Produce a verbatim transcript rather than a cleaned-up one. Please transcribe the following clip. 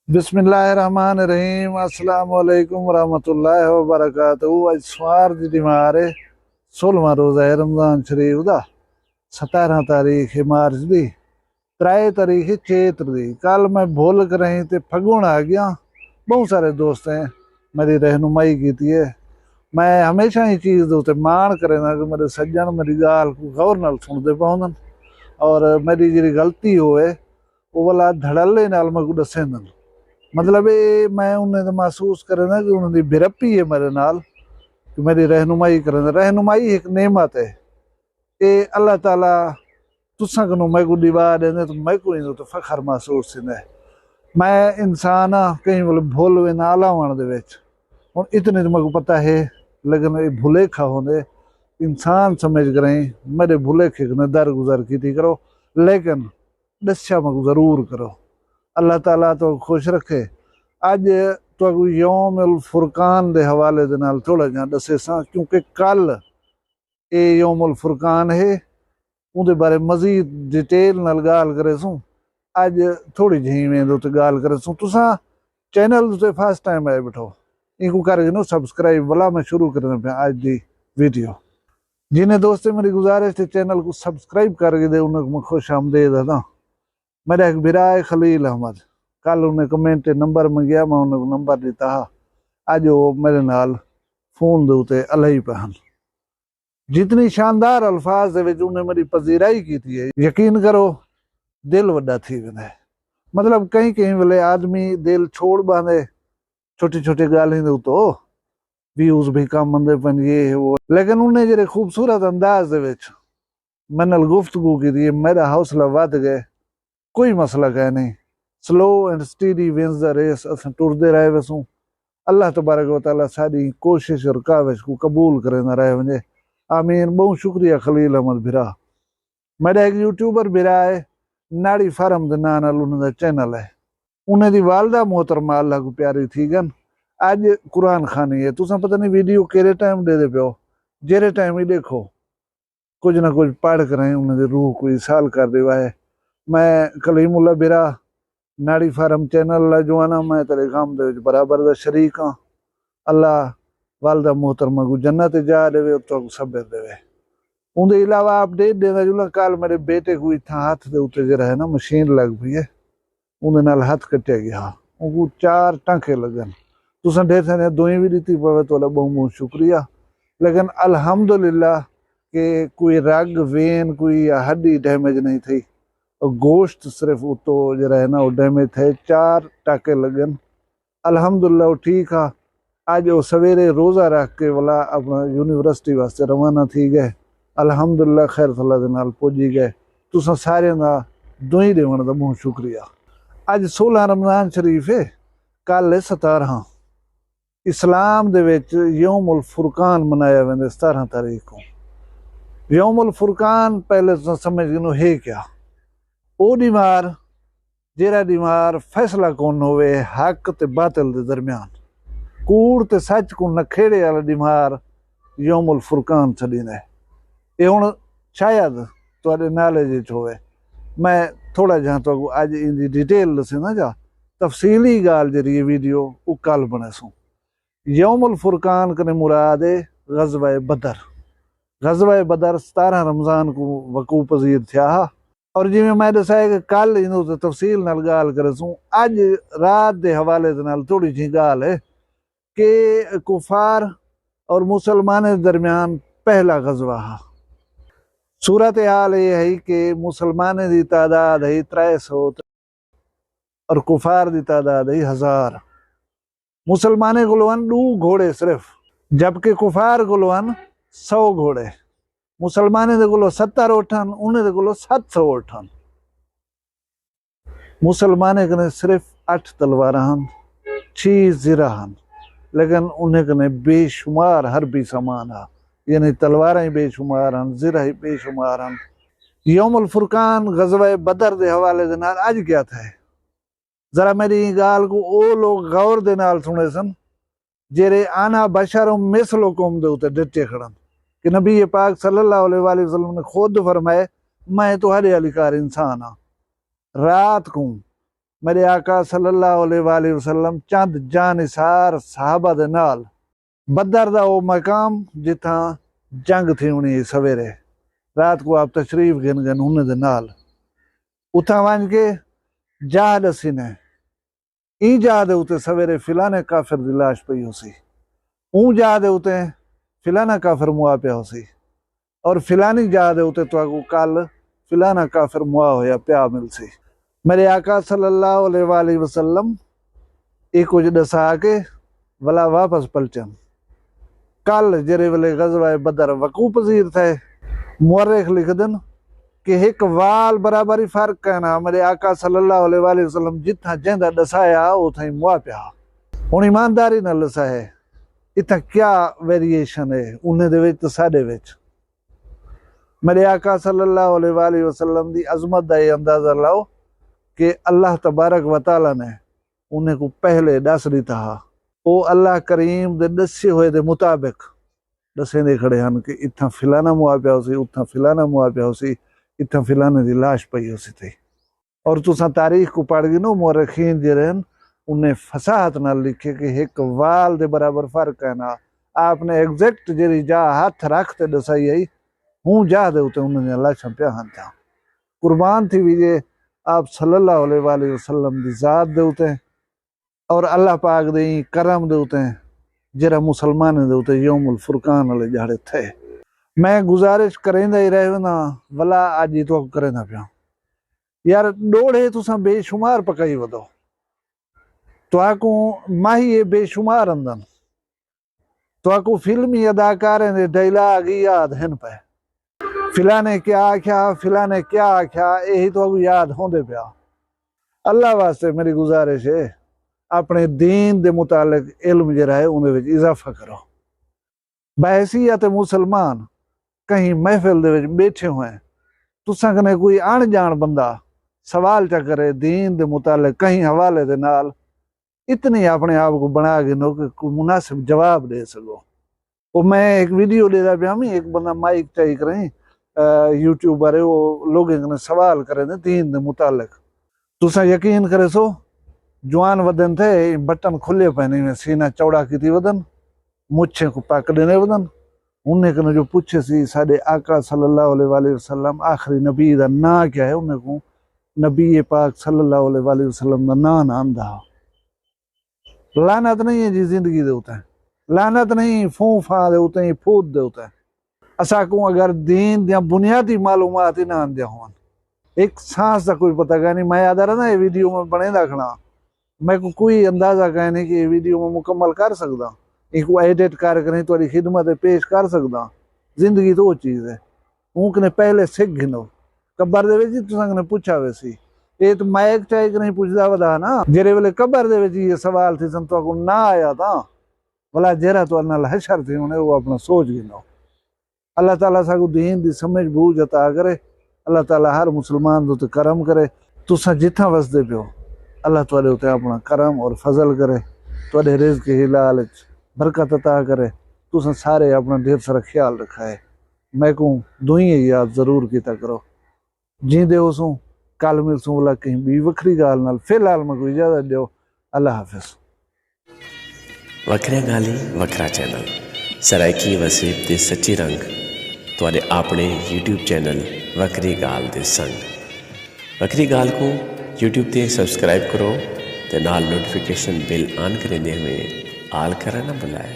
بسم اللہ الرحمن الرحیم۔ السلام علیکم ورحمۃ اللہ وبرکاتہ۔ اڄ سوار دی ݙینہوار ہے، سولہواں روزہ ہے رمضان شریف دا، ستارہاں تاریخ ہے مارچ دی، ترائے تاریخ ہے چیت دی۔ کل میں بھل کریں تے پھڳوݨ آ ڳیا۔ ٻہوں سارے دوستیں میݙی رہنمائی کیتی ہے۔ میں ہمیشہ ایں چیز دے اتے ماݨ کرینداں کہ میݙے سڄݨ میݙی ڳالھ کوں غور نال سݨدے پئے ہوندن اور میݙی جیڑھی غلطی ہووے، او ولا دھڑلے نال میکوں ݙسیندن۔ مطلب اے، میں انہیں دا محسوس کرینداں کہ انہیں دی بھرپی ہے میݙے نال، کہ میݙی رہنمائی کریندن۔ رہنمائی ہک نعمت ہے، اے اللہ تعالیٰ تساں کنوں میکوں ݙیوا ݙیندے تو میکوں ایندے تے فخر محسوس تھیندا ہے۔ میں انسان ہاں، کہیں ویلے بھل وینداں الاوݨ دے وچ۔ ہݨ اتنی تے میکوں پتہ ہے، لیکن اے بھلیکھا ہوندے۔ انسان سمجھ کریں میݙے بھلیکھے کنے درگزر کیتی کرو، لیکن ݙسیا میکوں ضرور کرو۔ اللہ تعالیٰ تہاکوں خوش رکھے۔ اڄ تہاکوں یوم الفرقان دے حوالے دے نال تھوڑا جیہاں ݙسیساں، کیونکہ کل اے یوم الفرقان ہے، اوندے بارے مزید ڈیٹیل نال ڳالھ کریسوں۔ اڄ تھوڑی جہیں میں دے اتے ڳالھ کریسوں۔ تساں چینل دے اتے فرسٹ ٹائم آئے ٻیٹھو، اینکوں کر گھنو سبسکرائب۔ ولا میں شروع کرݨا پیاں اڄ دی ویڈیو۔ جنہیں دوستیں میݙی گزارش تے چینل کوں سبسکرائب کر گھدے، انہیں کوں میں خوش آمدید آہداں۔ میݙا ہک بھرا ہے خلیل احمد، کل انہیں کمنٹ تے نمبر منگیا، میں انہیں کوں نمبر ݙتا ہا۔ اڄ او میݙے نال فون دے اتے الائی پئے ہن۔ جتنی شاندار الفاظ دے وچ انہیں میݙی پذیرائی کیتی ہے، یقین کرو دل وݙا تھی ویندے۔ مطلب کہیں کہیں ویلے آدمی دل چھوڑ ٻاہندے چھوٹی چھوٹی ڳالھیں دے اتوں، ویوز بھی کم آندے پن، یہ ہے وہ، لیکن انہیں جیڑھے خوبصورت انداز دے وچ میݙے نال گفتگو کیتی ہے، میݙا حوصلہ ودھ ڳئے۔ کوئی مسئلہ کائے نہیں، سلو اینڈ سٹیڈی ونز دا ریس، اساں ٹردے رہ ویسوں۔ اللہ تبارک و تعالیٰ ساݙی کوشش اور کاوش کوں قبول کریندا رہ ونڄے، آمین۔ ٻہوں شکریہ خلیل احمد بھرا۔ میݙا ہک یوٹیوبر بھرا ہے، ناڑی فارم دے ناں نال انہاں دا چینل ہے۔ انہاں دی والدہ محترمہ اللہ کوں پیاری تھی ڳن، اڄ قرآن خوانی ہے۔ تساں پتہ نہیں ویڈیو کیڑھے ٹائم ݙیہدے پیو، جیڑھے ٹائم ہی ݙیکھو کجھ نہ کجھ پڑھ کریں انہاں دی روح کوں ایصال کر ݙیوا ہے۔ میں کلیم اللہ بھرا، ناڑی فارم چینل آلا جوان ہاں، میں تیݙے غم دے وچ برابر دا شریک ہاں۔ اللہ والدہ محترمہ کوں جنت جا ݙیوے اور تہاکوں صبر ݙیوے۔ اوندے علاوہ اپڈیٹ ݙیندا چلاں، کل میݙے بیٹے کوں اتھاں ہتھ دے اتے جیڑھا ہے نا مشین لڳ پئی ہے، اوندے نال ہتھ کٹیا ڳیا ہا، اونکوں چار ٹانکے لڳن۔ تساں ݙیکھ سڳدے ہو دوئیں وی ݙتی پوے، تہاݙا ٻہوں ٻہوں شکریہ۔ لیکن الحمدللہ کہ کوئی رڳ، وین، کوئی یا ہݙی ڈیمیج نہیں تھئی۔ او گوشت صرف اتوں جیڑھا ہے نا، او ڈیمیج تھئے، چار ٹاکے لڳن۔ الحمدللہ او ٹھیک ہا۔ اڄ او سویرے روزہ رکھ کے ولا اپݨا یونیورسٹی واسطے روانہ تھی ڳئے۔ الحمدللہ خیر صلاح دے نال پڄی ڳئے۔ تساں ساریاں دا دعائیں ݙیوݨ دا ٻہوں شکریہ۔ اڄ سولہ رمضان شریف ہے، کل ہے ستارہاں۔ اسلام دے وچ یوم الفرقان منایا ویندے ستارہاں تاریخ کوں۔ یوم الفرقان پہلے تساں سمجھ گھنو ہے کیا؟ او ݙینہوار جیڑھا ݙینہوار فیصلہ کن ہووے حق تے باطل دے درمیان، کوڑ تے سچ کوں نکھیڑے آلا ݙینہوار یوم الفرقان سݙیندے۔ اے ہݨ شاید تہاݙے نالج اچ ہووے۔ میں تھوڑا جیہاں تہاکوں اڄ ایندی ڈیٹیل ݙسیندا جا، تفصیلی ڳالھ جیڑھی ہے ویڈیو او کل بݨیسوں۔ یوم الفرقان کنے مراد ہے غزوہ بدر۔ غزوہ بدر ستارہاں رمضان کوں وقوع پذیر تھیا ہا۔ اور جیویں میں ݙسایا کہ کل ایندے تے تفصیل نال ڳالھ کریسوں، اڄ رات دے حوالے دے نال تھوڑی جھی ڳالھ ہے کہ کفار اور مسلمانیں دے درمیان پہلا غزوہ ہا۔ صورتحال اے ہئی کہ مسلمانیں دی تعداد ہئی ترے سو اور کفار دی تعداد ہئی ہزار۔ مسلمانیں کولو ہن ݙو گھوڑے صرف، جبکہ کفار کولو ہن سو گھوڑے۔ مسلمانیں دے کولو ستر اٹھ ہن، انہیں دے کولو ست سو اٹھ ہن۔ مسلمانیں کنے صرف اٹھ تلواراں ہن، چھی زرہ ہن، لیکن انہیں کنے بے شمار حربی سامان ہا، یعنی تلواراں ہی بے شمار ہن، زرہ ہی بے شمار ہن۔ یوم الفرقان غزوہ بدر دے حوالے دے نال اڄ کیا تھئے؟ ذرا میݙی ایں ڳالھ کوں او لوک غور دے نال سݨیسن جیڑھے انا بشر مثلکم دے اتے ڈٹے کھڑن کہ نبی پاک صلی اللہ علیہ وآلہ وسلم نے خود فرمائے، میں تہاݙے آلی کار انسان ہاں۔ رات کوں میݙے آقا صلی اللہ علیہ وآلہ وسلم چند جانثار صحابہ دے نال بدر دا او مقام جتھاں جنگ تھیوݨی ہئی، سویرے رات کوں آپ تشریف گھن ڳن انہیں دے نال۔ اتھاں ونڄ کے جاہ ݙسینے، ایں جاہ دے اتے سویرے فلانے کافر دی لاش پئی ہوسی، اوں جاہ دے اتے فلانا کافر موا پیا ہوسی، اور فلانی جاہ دے اتے تہاکوں کل فلانا کافر موا ہویا پیا ملسی۔ میݙے آقا صلی اللہ علیہ وآلہ وسلم اے کجھ ݙسا کے ولا واپس پلچن۔ کل جیڑھے ویلے غزوہ بدر وقوع پذیر تھئے، مورخ لکھدن کہ ہک وال برابر ہی فرق کائنا۔ میݙے آقا صلی اللہ علیہ وآلہ وسلم جتھاں جیندا ݙسایا، اتھاں ہی موا پیا۔ ہݨ ایمانداری نال ݙسائے، اتھاں کیا ویریئیشن ہے انہیں دے وچ تے ساݙے وچ؟ میݙے آقا صلی اللہ علیہ وآلہ وسلم دی عظمت دا یہ اندازہ لاؤ کہ اللہ تبارک و تعالیٰ نے انہیں کوں پہلے ݙس ݙتا ہا۔ او اللہ کریم دے ݙسے ہوئے دے مطابق ݙسیندے کھڑے ہن کہ اتھاں فلانا موا پیا ہوسی، اتھاں فلانا موا پیا ہوسی، اتھاں فلانے دی لاش پئی ہوسی تھئی۔ اور تساں تاریخ کوں پڑھ گھنو، مورخین جیڑھے ہن، انہیں فصاحت نال لکھے کہ ہک وال دے برابر فرق ہے نا۔ آپ نے ایگزیکٹ جیڑھی جاہ ہتھ رکھ تے ݙسائی ہئی، ہوں جاہ دے اتے انہیں دیاں لاشاں پیا ہن تھیاں۔ قربان تھی ویجے آپ صلی اللہ علیہ وآلہ وسلم دی ذات دے اتے اور اللہ پاک دے ایں کرم دے اتے جیڑھا مسلمانیں دے اتے یوم الفرقان والے ݙیہاڑے تھئے۔ میں گزارش کریندا ہی رہ وینداں، ولا اڄ ہی تہاکوں کریندا پیاں۔ یار، ݙوہڑے تساں بے شمار پکائی ودو، تہاکوں ماہیے بے شمار اندن۔ تہاکوں فلمی اداکاریں دے ڈائیلاگ ہی یاد ہن پئے۔ فلاں نے کیا آکھیا، فلاں نے کیا آکھیا، ایہی تہاکوں یاد ہوندے پیا۔ اللہ واسطے میݙی گزارش ہے، اپݨے دین دے متعلق علم جیڑھا ہے، اوندے وچ اضافہ کرو۔ بحیثیت مسلمان کہیں محفل دے وچ ٻیٹھے ہوئے، تساں کنے کوئی اݨ ڄاݨ بندہ سوال چا کرے دین دے متعلق کہیں حوالے دے نال، اتنی اپݨے آپ کوں بݨا گھنو کہ کوئی مناسب جواب ݙے سڳو۔ او میں ہک ویڈیو ݙیہدا پیاں وی، ہک بندہ مائیک چائی کریں، آ، یوٹیوبر ہے، او لوگیں کنے سوال کریندے دین دے متعلق۔ تساں یقین کریسو، جوان ودن تھئے، بٹن کھلے پئے، ایویں سینہ چوڑا کیتی ودن، مچھیں کوں پک ݙیندے ودن۔ انہیں کنوں جو پچھے سی، ساݙے آقا صلی اللہ علیہ وآلہ وسلم آخری نبی دا ناں کیا ہے، انہیں کوں نبی پاک صلی اللہ علیہ وآلہ وسلم دا ناں نہ آندا ہا۔ لعنت نہیں ہے جی زندگی دے اتے، لعنت نہیں فوں فاں دے اتے، پھوت دے اتے۔ اساکوں اگر دین دیاں بنیادی معلومات ہی نہ آندیاں ہون، ہک سانس دا کوئی پتہ کائنی۔ میں آہدا رہنداں، اے ویڈیو میں بݨیندا کھڑاں، میکوں کوئی اندازہ کائنی کہ اے ویڈیو میں مکمل کر سڳداں، اینکوں ایڈٹ کر کر تہاݙی خدمت اچ پیش کر سڳداں۔ زندگی تاں او چیز ہے، اوں کنے پہلے سکھ گھنو۔ قبر دے وچ ہی تساں کنے پچھا ویسی، اے تاں مائیک چائی کنے پچھدا ودا نا۔ جیڑھے ویلے قبر دے وچ اے سوال تھیسن، تہاکوں نہ آیا تاں ولا جیڑھا تہاݙے نال حشر تھیوݨے، او اپݨا سوچ گھنو۔ اللہ تعالیٰ ساکوں دین دی سمجھ بوجھ عطا کرے۔ اللہ تعالیٰ ہر مسلمان دے اتے کرم کرے۔ تساں جتھاں وسدے پیو، اللہ تہاݙے اتے اپݨا کرم اور فضل کرے، تہاݙے رزق حلال اچ برکت عطا کرے۔ تساں سارے اپݨا ڈھیر سارا خیال رکھائے۔ میکوں دعائیں یاد ضرور کیتا کرو۔ جیندے ہوسوں، کل ملسوں ولا کہیں ٻئی وکھری ڳالھ نال۔ فی الحال میکوں اجازت ݙیو، اللہ حافظ۔ وکھریاں ڳالھیں، وکھرا چینل، سرائیکی وسیب دے سچے رنگ، تہاݙے اپݨے یوٹیوب چینل وکھری ڳالھ دے سنگ۔ وکھری ڳالھ کوں یوٹیوب تے سبسکرائب کرو تے نال نوٹیفیکیشن بیل آن کریندے ہوئے آل کرݨ نہ بھلائے۔